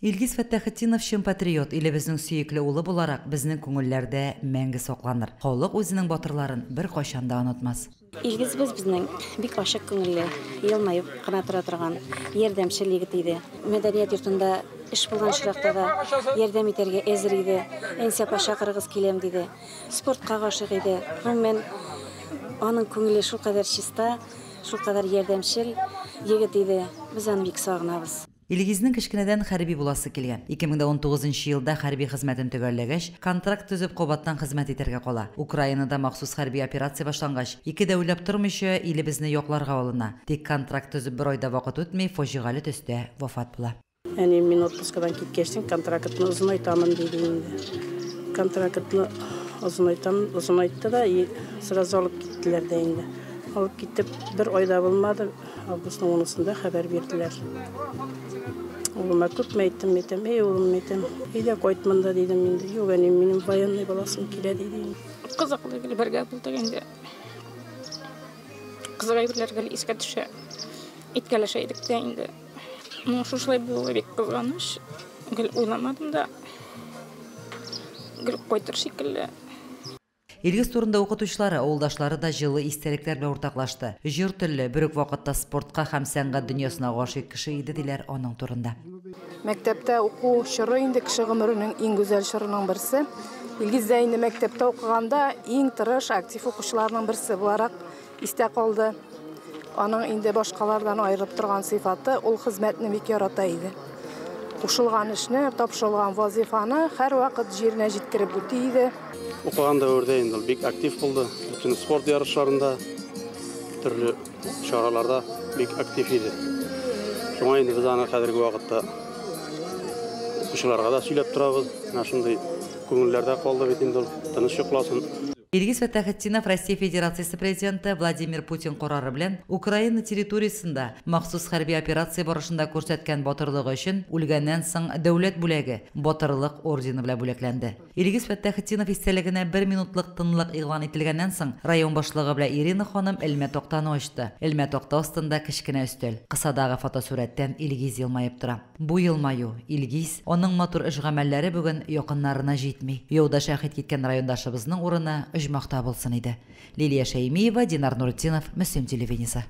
Илгиз Фәттахетдинов чын патриот, илебезнең сөекле улы буларак, безнең күңелләрдә мәңге сакланыр. Халык үзенең батырларын беркайчан да онытмас. Илгизебез безнең бик ачык күңелле, елмаеп кына тора торган, ярдәмчел егет иде. Мәдәният йортында эш булган очракта да ярдәм итәргә әзер иде. Әнисә апа, чакырыгыз, киләм, диде. Спортка гашыйк иде. Гомумән, аның күңеле шулкадәр чиста, шулкадәр ярдәмчел егет иде. Без аны бик сагынабыз. Илгизнең кечкенәдән хәрби буласы килгән. 2019 елда хәрби хезмәтен төгәлләгәч, контракт төзеп кабаттан хезмәт итәргә кала. Украинада махсус хәрби операция башлангач, ике дә уйлап тормыйча, илебезне якларга алына. Тик контракт төзеп бер ай да вакыт үтми, фаҗигале төстә вафат була. Әнием, мин отпускадан киткәчтен, контрактны озынайтамын, диде инде. Контрактны озынайтам, озынайтты да, и сразу алып киттеләр дә инде. Алып китеп, бер ай да булмады, августның 10-сында хәбәр бирделәр. Улыма күпме әйттем, әйтәм, эй, улым, әйтәм, әйдә кайт монда, дидем инде. Юк, әнием, минем военный буласым килә, диде. Кызыклы гел бергә булдык инде. Кызык әйберләр гел искә төшә. Әйткәләшә идек тә инде. Ну, шушылай булуы бик кызганыч. Гел уйламадым да. Гел кайтыр шикелле. Илгиз турында укытучылары, авылдашлары да җылы истәлекләр белән уртаклашты. Җор телле, бер үк вакытта спортка һәм сәнгать дөньясына гашыйк кеше иде, диләр аның турында. Мәктәптә уку чоры инде кеше гомеренең иң гүзәл чорының берсе. Илгиз дә инде мәктәптә укыганда иң тырыш, актив укучыларның берсе буларак истә калды. Аның инде башкалардан аерылып торган сыйфаты, ул хезмәтне бик ярата иде. Кушылган эшне, тапшырылган вазифаны һәрвакыт җиренә җиткереп үти иде. Укыган дәвердә инде ул бик актив булды. Бөтен спорт ярышларында, төрле чараларда бик актив иде. Шуңа инде без аны хәзерге вакытта укучыларга да сөйләп торабыз. Менә шундый күңелләрдә калды бит инде ул. Тыныч йокласын. Илгиз Фәттахетдинов Россия Федерациясе президенты Владимир Путин карары белән Украина территориясендә махсус хәрби операция барышында күрсәткән батырлыгы өчен үлгәннән соң дәүләт бүләге Батырлык ордены белән бүләкләнде. Илгиз Фәттахетдинов истәлегенә бер минутлык тынлык игълан ителгәннән соң район башлыгы белән Ирина ханым элмә тактаны ачты. Элмә такта астында кечкенә өстәл. Кысадагы фотосурәттән Илгиз елмаеп тора. Бу елмаю, Илгиз, аның матур эш-гамәлләре бүген якыннарына җитми. Яуда шәһит киткән райондашыбызның урыны оҗмахта булсын иде. Лилия Шәймиева, Динар Нуртдинов, Мөслим телевидениесе.